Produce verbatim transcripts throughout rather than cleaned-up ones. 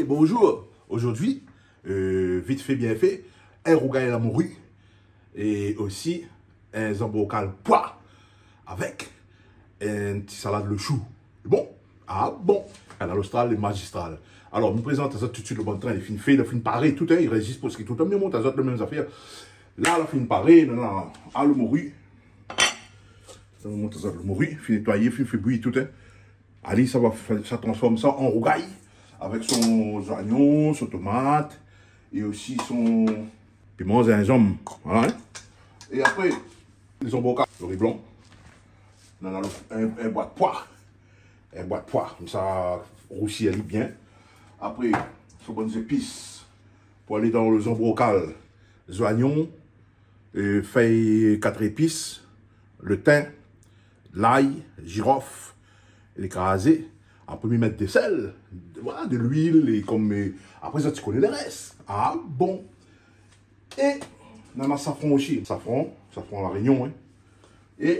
Bonjour. Aujourd'hui, euh, vit fé, bien fé, in rougay la mori é osi in zanbrokal poi avèk in ti salad le shou. Bon, ah bon. Kanal Austral, le magistral. Alor, mi prézant azot tout suit le bann trin, li fine fé, li fine paré, tout, hein, i rès zis pou ski tout, mi mont azot le mèm zafèr. La, la fine paré, non, non, ah, le mori. Mi mont azot le mori, fine nétoiyé, fine fé bouyi tout, hein. Ali, sa va fé, sa transform sa an rougay avèk son zoignon, son tomat é osi son piman, zinzanm. Voilà, hein. É apré, lé zanbrokal, le ri blan. Non, non, in, in boi poi. In boi poi. Konmsa, rousi ali bien. Apré, fo bann zépis pou alé dan le zanbrokal. Zoignon, euh, fèy kat zépis, le tin, lay, jirof, lé krazé. Apré, mi mèt de sèl, voilà, de luil, é konm, euh, apré, sa, ti koné le rès. Ah bon. É nana safran osi. Safran, safran La Réunion, hein. É,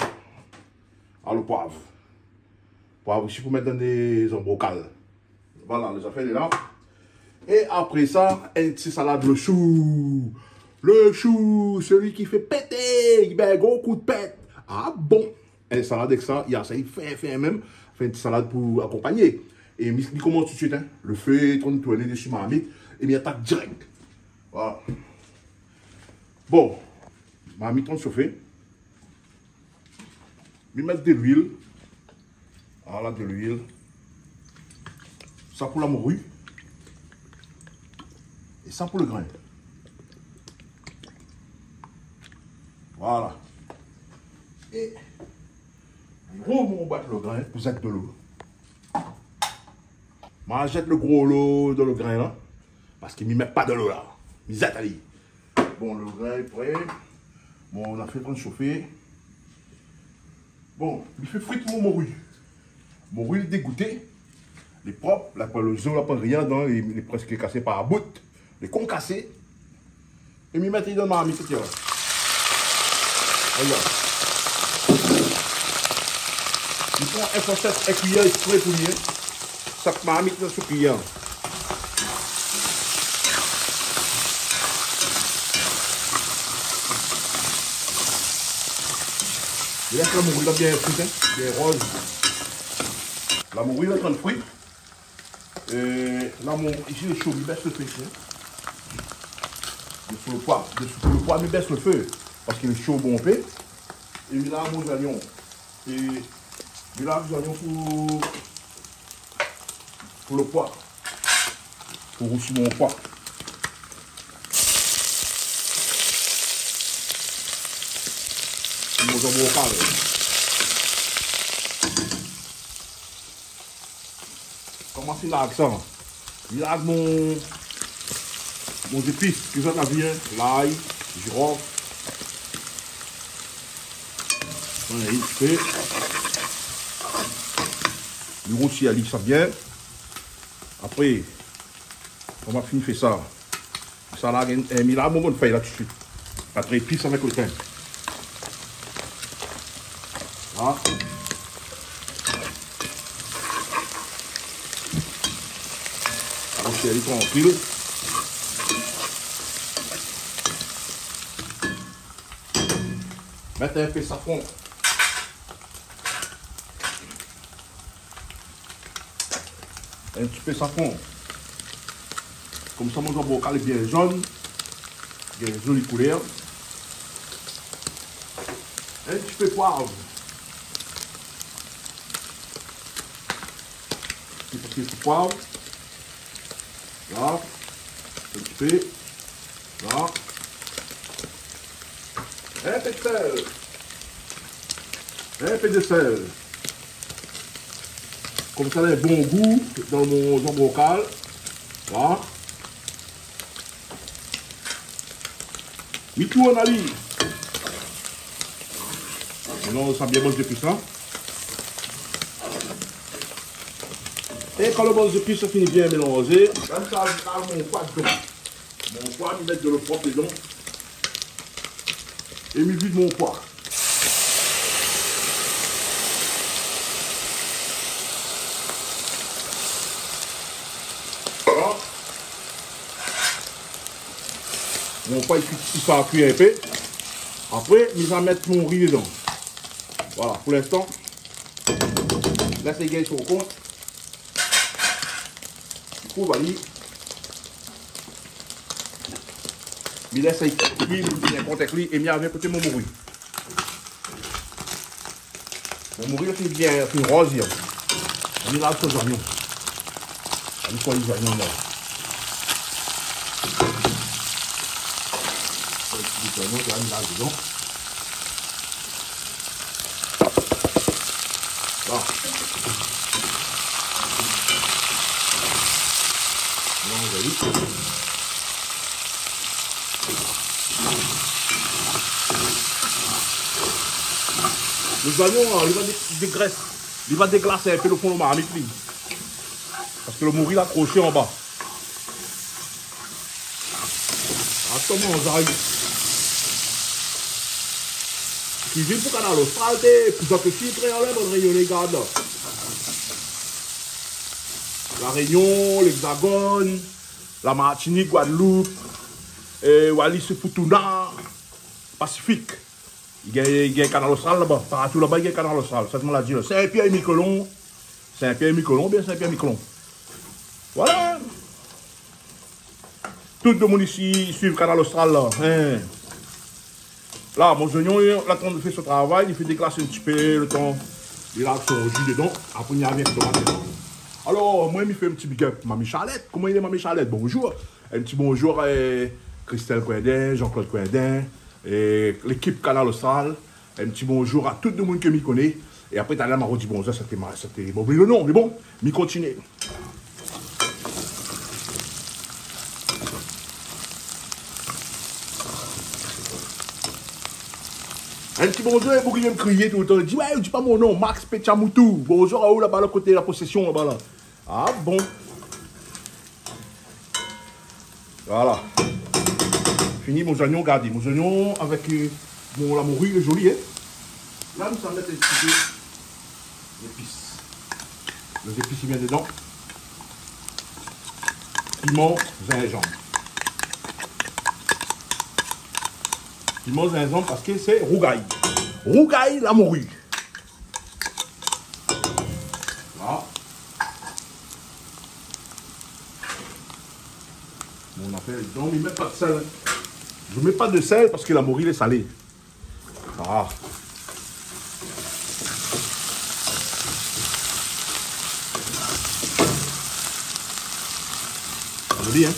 ah, le poiv. Poiv osi pou mèt dan dé zanbrokal. Voilà, lé zafèr lé la. É apré sa, in ti salad le shou. Le shou, sélui ki fé pété, i bèl gro kou d'pèt. Ah bon. In salad avèk sa, i asèy fé, fé mèm. Fé in ti salad pou akonpagné. É mi, mi komans tout suit, hein. Le fé lé tran tourné dési marmit. É mi atak dirèk. Voilà. Bon. Marmit lé tran shofé. Mi mèt de luil. Voilà, de luil. Sa pou la mori. É sa pou le grin. Voilà. É mi robat le grin pou zèt de lo. Ma zèt le gro lo dan le grin la. Paske mi mèt pa de lo la. Mi zèt ali. Bon, le grin lé pré. Bon, nou la fé pran shofé. Bon, mi fé frit mon mori. Mori lé dégouté. Lé prop, la pa le zo, la pa rien dan, lé, lé prèsk kasé par bout. Lé konkasé. É mi mèt ali dan marmit, tiens. Voilà. Mi pran in forshèt, in kuiyèr ésprè pou li, hein. Sak marmit la sou kuiyèr. Mi lès la mori la bien frit, hein, bien roz. La mori la tran frit. Euh, la, mon, isi, le sho, mi bès le fé isi, hein. Desou le poi, desou le poi, mi bès le fé. Paske le sho bonpé. É mi lav mon zoignon. É mi lav zoignon pou, pou le poi. Pou rousi mon poi. Pou mon zanbrokal. Koman sé la avèk sa ? Mi lès mon, mon zépis, ke zot la vi, hein. Lay, jirof. Voilà, in ti pé. Mi rousi ali sa bien. Apré, kan ma fine fé sa, sa la, gingn, eh, mi lav mon bann fèy la tout suit. Pa tré épis avèk le tin. La. Alor, sé ali trankil. Mèt in pé safran. In ti pé safran. Konmsa, mon zanbrokal lé bien zone. Bien zoli koulèr. In ti pé poiv. In ti pé poiv. La. In ti pé. La. In pé de sèl. In pé de sèl. Konmsa, la, bon gou dan mon zanbrokal. La. Mi tourn ali. Mélanz sa bien, bann zépis la. É kan le bann zépis la fini bien mélanzé, la, mi sa azout mon poi dedan. Mon poi, mi mèt de lo prop dedan. É mi vid mon poi. Voilà. Mon poi i kui, i sa kui in pé. Apré, mi sa mèt mon ri dedan. Voilà, pou linstan, lès ali gingn son kont. Kouv ali. Mi lès ali kui, mi vien kont èk li é mi ariv koté mon mori. Mon mori la fine bien, fine roz, la. Mi lav son zoignon. Mi koz lé zoignon la. Lé zoignon, la, mi lav dedan. Voilà. Bon, zot la vi. Lo zoignon, li va dé-, dégrès, li va déglas in pé lo fon lo marmit, li. Parske lo mori la akrosé anba. Atann, mon zay. Kuizine pou Kanal Austral, té, pou zot osi, frèr, la, bann Rényoné i gard la. La Rényon, Légzagone, la Martinik, Gwadloup, é Wallis é Futuna, Pasifik. I gingn, i gingn Kanal Austral laba. Partou laba, i gingn Kanal Austral. Sèt maladi la. Sin-Pièr-é-Mikolon. Sin-Pièr-é-Mikolon, oubien Sin-Pièr-Mikolon. Voilà. Tout demoun isi i suiv Kanal Austral la, in. La, mon zoignon, li la tann fé son travay, li fé déglas in ti pé lo tan. Li lav son ji dedan. Apré, li vien avèk tomat dedan. Alor, moin, mi fé in ti big up Mami Charlette. Koman i lé, Mami Charlette ? Bonjour. In ti bonjour, é, Christelle Coindin, Jean-Claude Coindin, é lékip Kanal Austral. In ti bonjour a tout demoun ke mi koné. É apré, talèr, ma rodi bonjour, sété ma-, sété, ma oubli lo non, mé bon, mi kontinié. In ti bonjour, é boug i vien kriyé toultan. Li di, « Wé, ou di pa mon non, Max Pétiamoutou. » Bonjour aou laba, lo koté la posésion laba la. Ah bon ? Voilà. Fini mon zoignon, gardé. Mon zoignon avèk, euh, mon lamori, lé zoli, in. La, nou sa mèt in ti pé zépis. Lé zépis i vien dedan. Piman, zinzanm. Piman, zinzanm, parske sé rougay. Rougay lamori. La. Bon, nou la fé, donk, mi mèt pa d'sèl. Mi mèt pa d'sèl parske lamori lé salé. Ah. Zoli, in ?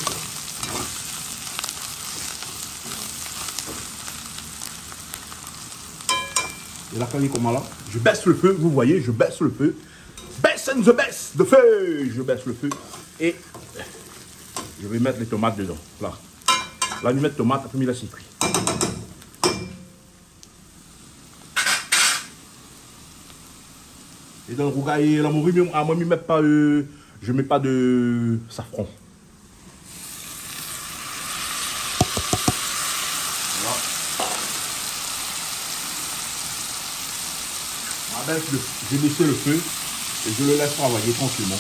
É la, kan li komans la, je baisse le feu, vous voyez, je baisse le feu. Baisse and the best, the feu. Je baisse le feu. Et je vais mettre les tomates dedans. Là. La, mi mèt tomat, apré mi lès kui. É dan rougay lamori, mi, ah, moin, mi mèt pa, euh, je mets pas de safran. Voilà. On abaisse le, je baisse le feu et je le laisse travailler tranquillement.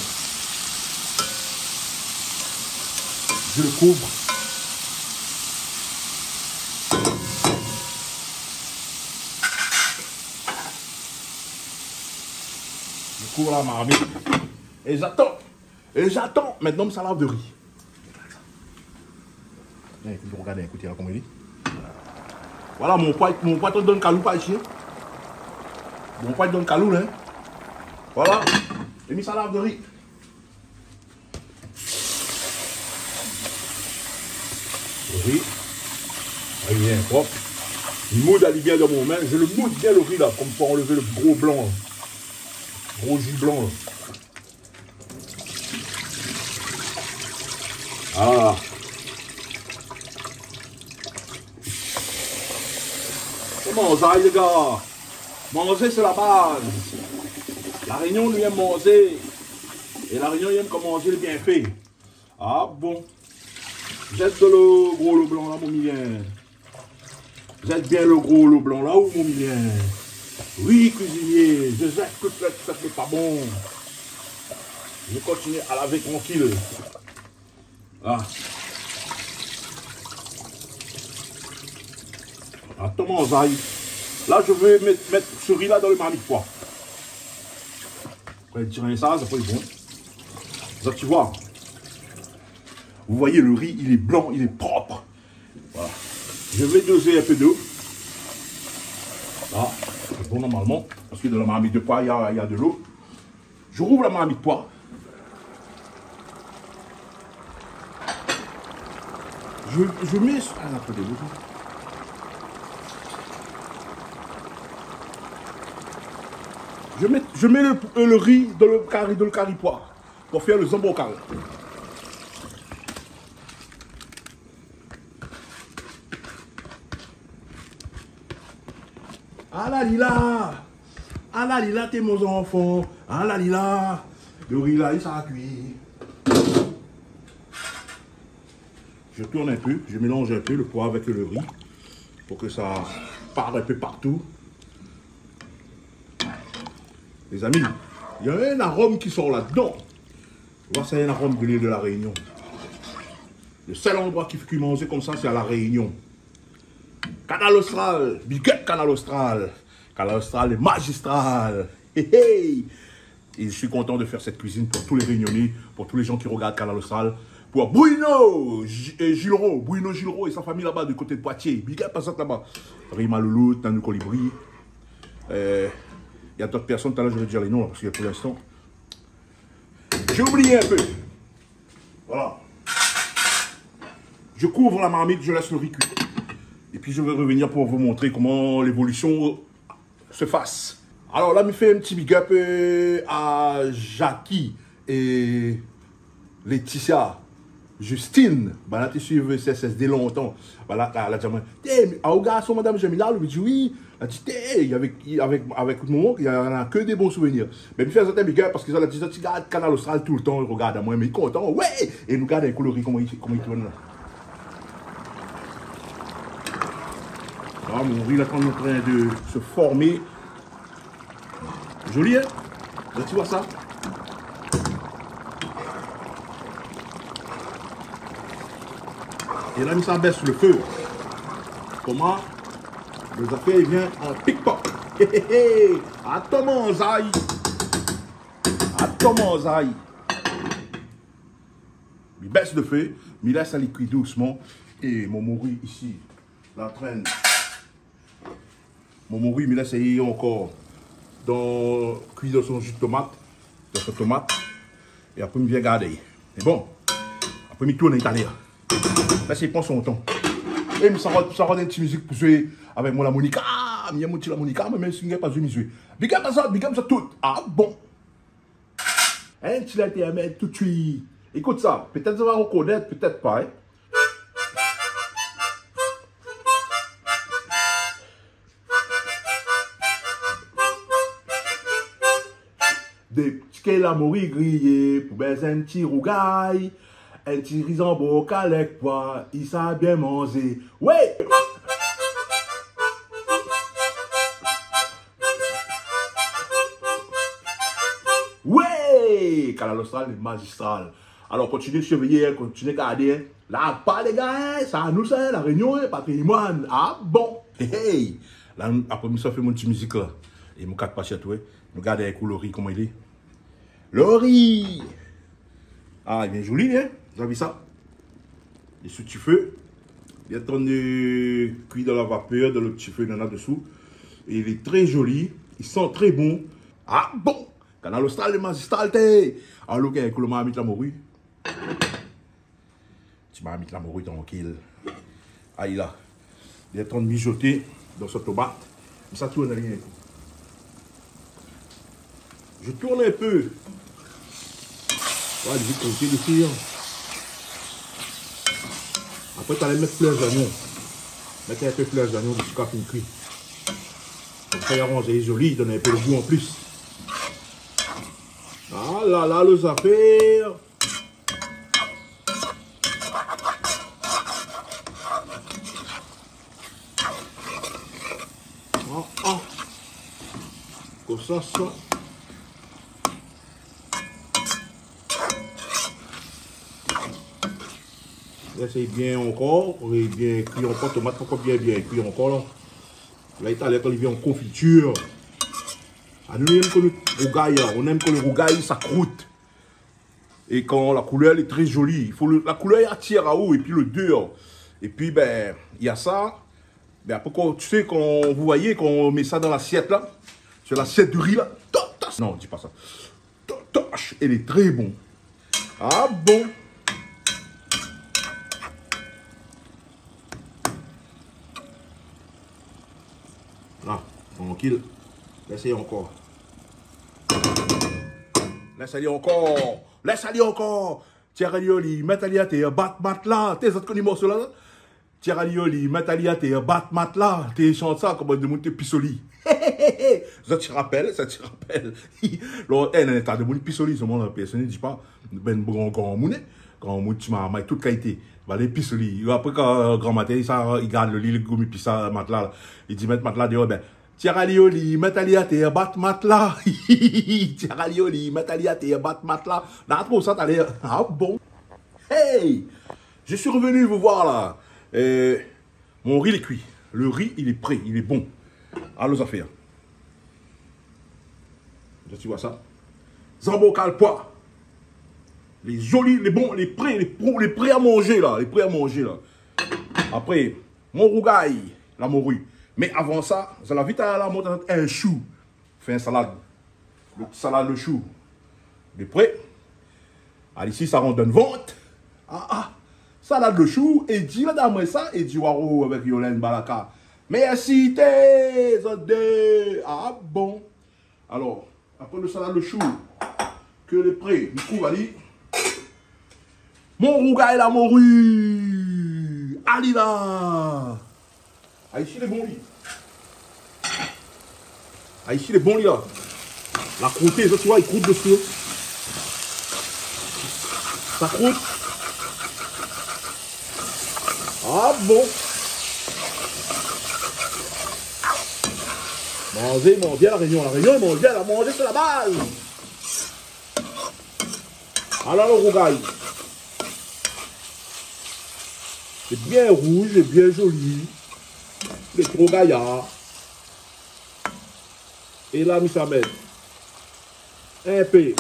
Je le couvre. Je couvre la marmite. Et j'attends. É j'atann, mintnan, mi sa lav lo ri. É, ékout, regardé, ékout, la, koman li lé. Voilà, mon poi, mon poi i donn kalou pa isi. Mon poi i donn kalou, in. Voilà. É mi sa lav lo ri. Lo ri. Lé bien prop. Mi moud ali bien dan mon min. Je le moude bien lo ri la, konm pou anlèv lo gro blan la. Gro ji blan la. Ah. Koman sa, lé gars ? Manzé, sé la baz. La Rényon, nou yèm manzé. É La Rényon, i yèm kan manzé lé bien fé. Ah bon. Zèt lo gro lo blan la, mon milien. Zèt bien lo gro lo blan la, ou, mon milien. Oui, kuizinié, je zèt tout lé, tout lé pa bon. Je continue à laver tranquille. Ah. Atann, manzay. Là, je vais mettre, mettre ce riz-là dans le marmite pois. Après, dire ça, ça fait bon. Donc, tu vois, vous voyez, le riz, il est blanc, il est propre. Voilà. Je vais doser un peu d'eau. Là, c'est bon normalement. Parce que dans la marmite de pois, il y a, il y a de l'eau. Je rouvre la marmite pois. Je, je mets, ah, attendez, je mets, je mets le, le riz dans le cari, dans le cari pois pour faire le zambrokal. Ala li la! Ala li la, té mon zanfan! Ala li la! Le riz la, li sa kui. Je tourne un peu, je mélange un peu le pois avec le riz pour que ça parte un peu partout. Les amis, il y a un arôme qui sort là-dedans. Voilà, c'est un arôme de l'île de la Réunion. Le seul endroit ki fé kui manzé konmsa, c'est à La Réunion. Kanal Austral, big up Kanal Austral. Kanal Austral lé mazistral. Hey, hey. Et je suis content de faire cette cuisine pour tous les Réunionnais, pour tous les gens qui regardent Kanal Austral, pour Bruno Gi-, euh, Gilro, Bruno Gilro et sa famille là-bas du côté de Poitiers. Big up à ça là-bas. Rima Louloute, Nanou Colibri. Euh, il y a d'autres personnes, tout à l'heure je vais dire les noms là, parce que pour l'instant, j'ai oublié un peu. Voilà. Je couvre la marmite, je laisse le riz cuire. Et puis je vais revenir pour vous montrer comment l'évolution se fasse. Alors là, mi fé un petit big up, euh, à Jackie et Laetitia, Justine. Banna té suiv S S D lontan. Banna la, la di amoin, té, a ou garson madame Jamila, li di oui. La di, té, avèk, avèk, avèk momon, néna ke dé bon souvenir. Mé mi fé azot in big up parske sa la di, sa ti gard Kanal Austral toultan, li rogard amoin, mé li kontan, ouais. É nou gard in kou le ri, koman li, koman li tourn la. Ah, mon ri la, kan lé antrin de se formé. Joli, hein? La, ti voi sa? É la, mi sa bès le fé. Koman? Lé zafèr i vien an pik-pok. Hé, hé, hé. Atann, manzay. Atann, manzay. Mi bès le fé, mi lès ali kui dousman. É mon mori isi, la trèn. Mon mori, mi lès ali ankor dan, kui dan son ji tomat, dan son tomat. É apré, mi vien gardé. Mé bon, apré, mi tourn talèr. La, sé pran son tan. É mi sa rod, sa rod in ti mizik pou zoué avèk mon larmonika. Mi yèm mon ti larmonika, mé mèm si mi gingn pa zoué, mi zoué. Big up azot, big up azot tout. Ah bon. In ti lintèrmèd toutsuit. Ékout sa, pétèt zot va rokonèt, pétèt pa, hein. Dé ti ké la mori griyé pou bès in ti rougay. In ti ri zanbrokal èk poi, i sa bien manzé. Wé! Wé! Kanal Austral lé mazistral. Alor, kontinié sirvéyé, hein, kontinié gardé, hein. La pa, lé gars, hein, sa nou sa, La Rényon, hein, patrimoine. Ah bon? Hey, hey. La, nou, apré, mi sa fé mon ti mizik la. É mon kat pa sèt, wé. Nou gard in kou le ri, koman i lé. Le ri! Ah, lé bien zoli, hein? Zot la vi sa? Lé sou ti fé. Li lé antrin de kui dan la vapèr, dan le ti fé, néna désou. É lé trè zoli. I san trè bon. Ah bon? Kanal Austral, lé mazistral, té. Alor, OK, koulé marmit la mori. Ti marmit la mori trankil. Ay la. Li lé antrin mizoté dan son tomat. Mé sa tourn ali in kou. Je tourne un peu. Voilà, li lé koté desi, hein. Apré, talèr mèt flèr zoignon. Mèt in pé flèr zoignon desi kan fine kui. Konmsa, i rann ali zoli, i donn in pé le gou an plis. Ah la la, le zafèr. Ah, ah. Konmsa, sa. Lès bien ankor, ri bien kui ankor, tomat pankor bien, bien kui ankor la. La, talèr kan li vien an konfitir. Ah, nou, nou èm kan lo rougay, in. Nou èm kan lo rougay sa krout. É kan la koulèr lé tré zoli. I fo lo, la koulèr i atir aou, épi lodèr. Épi, bin, néna sa. Bin, apré, kan, ou koné, kan ou voi, kan ou mèt sa dan lasièt la, si lasièt de ri la, ta, ta, non, di pa sa. Ta, ta, lé tré bon. Ah bon. La, trankil. Lès ali ankor. Lès ali ankor. Lès ali ankor. Tir ali o li, mèt ali atèr, bat matla. Té, zot i koné morso la, la ? Tir ali o li, mèt ali atèr, bat matla. Té shant sa, koman demoun té pis o li. Zot i rapèl, zot i rapèl. Lor, é, néna ta demoun i pis o li, solman la, pèrsone i di pa, bin, gran, gramoun, gramoun, ti marmay, tout kalité. Ba, lé pis o li. Apré, kan, gran matin, sa, i gard lo li, li gingn pis sa, matla la. Li di, mèt matla déor, bin, tir ali o li, mèt ali atèr, bat matla. Tir ali o li, mèt ali atèr, bat matla. Na tro sa talèr. Ah bon. Hey ! Je suis revenu vous voir là. Euh, mon riz lé kui. Lo ri, lé pré, lé bon. Alon zafèr. Zot i voi sa. Zanbrokal poi. Lé zoli, lé bon, lé pré, lé pro-, lé pré a manzé la, lé pré a manzé la. Apré, mon rougay, la mori. Mé avan sa, zot la vit a la mont in shou. Fé in salad. Lo ti salad lo shou. De pré. Alé, si sa rant dan vant. Ah, ah. Salad lo shou, é di la dam sa, é di waro avèk Yolène Balaka. Mèrsi, té, zot dé. Ah bon. Alor, apré lo salad lo shou, ke lé pré, nou kouv ali. Mon rougay la mori. Alé la. Ah, isi lé bon, li. Ah, isi lé bon, li, la. La krouté, sa, ti voi, i krout dési. Sa krout. Ah bon. Manzé, manzé bien La Rényon. La Rényon, manzé bien, la manzé, sé la baz. Ala lo rougay. Lé bien rouz, lé bien zoli. Lé tro gayar. É la, mi sa mèt in pé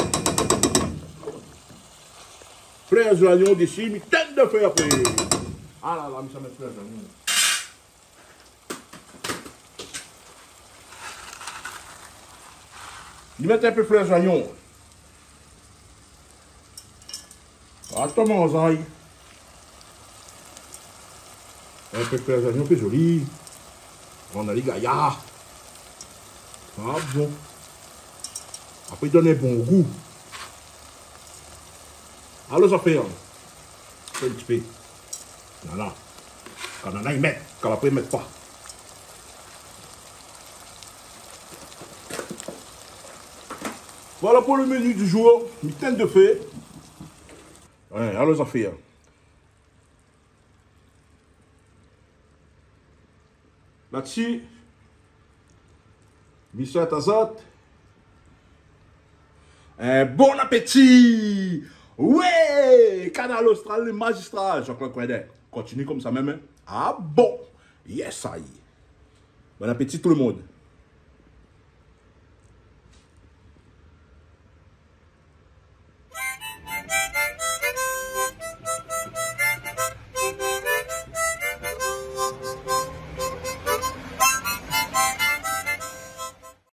flèr zoignon dési, mi tinn dofé apré. Ala la, mi sa mèt flèr zoignon. Mi mèt in pé flèr zoignon. Atann, manzay. In pé flèr zoignon, pli zoli. Rann ali gayar. Ah bon. Apré, i donn in bon gou. Alor, sa fé, in. Fé in ti pé. Voilà. Kan nana, i mèt. Kan la pa, i mèt pa. Voilà pour le menu du jour. Mi tinn dofé. Ouais, alor, sa fé, in. Latsi, mi swèt azot in bon apéti. Wé, Kanal Austral, le magistral, Jean-Claude Coindin. Kontinié konmsa mèm, in. Ah bon. Yes, aïe. Bon apéti tout le monde.